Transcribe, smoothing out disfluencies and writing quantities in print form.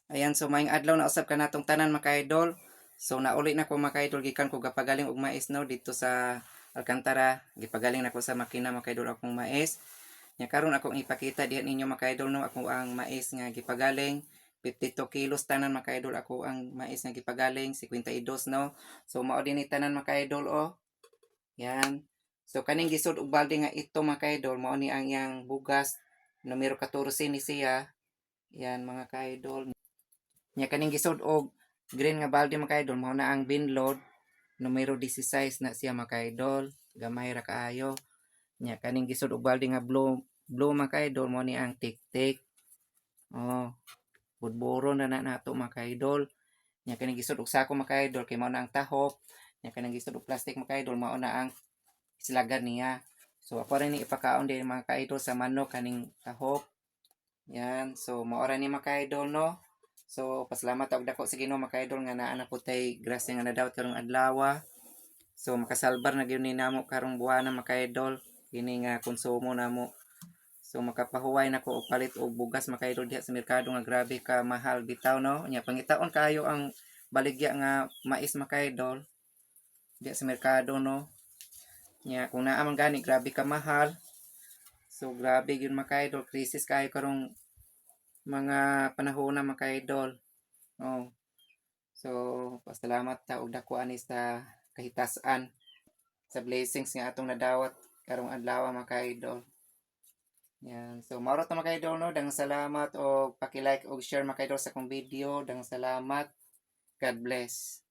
Ayan, so maayong adlaw na usab kanatong tanan, mga ka-idol. So nauli na ko, mga ka-idol, gikan ko gapagaling og mais, no, dito sa Alcantara. Gipagaling na ko sa makina, mga ka-idol, akong mais. Nya karon akong ipakita diha ninyo, mga ka-idol, no, ako ang mais nga gipagaling. 52 kilos tanan, mga ka-idol, ako ang mais nga gipagaling, 52, no. So mao din ni tanan, mga ka-idol, oh. Yan. So kaning gisud og balde nga ito, mga ka-idol, mao ni ang iyang bugas, numero 14 ni siya. Yan, mga ka-idol. Nya kaning gisud og green nga balde, mga ka-idol, mao na ang binlod, numero 16 na siya, mga ka-idol, gamay ra kaayo. Nya kaning gisud og balde nga blue blue, mga ka-idol, mao ni ang tik-tik. Oh, budburo na na nato, mga ka-idol. Nya kaning gisud og sako, mga ka-idol, kay mao na ang tahop. Nya kaning gisud og plastic, mga ka-idol, mao na ang islagan niya. So ako rin ni ipakaon din, mga ka-idol, sa manok kaning tahop. Yan, so mao ra ni, mga ka-idol, no. So, pasalamat og dako sa Ginoo, mga ka-idol, nga naa na po tay grasya nga nadawat karong adlaw. So, makasalbar na gyud ni namo karong buwana, mga ka-idol, kini nga konsumo namo. So, makapahuway na ko og palit og bugas, mga ka-idol, diha sa merkado nga grabe ka mahal bitaw, no. Nya pangitaon kaayo ang baligya nga mais, mga ka-idol, diha sa merkado, no. Nya kung naa man gani, grabe ka mahal. So, grabe gyud, mga ka-idol, crisis kaayo karong mga panahon na, mga ka-idol. Oh. So, pasalamat ta og dako ani sa kahitasan, sa blessings nga atong nadawat karong adlaw, mga ka-idol. Yan. So, mao ra to, mga ka-idol, no. Daghang salamat og paki-like og share, mga ka-idol, sa akong video. Daghang salamat. God bless.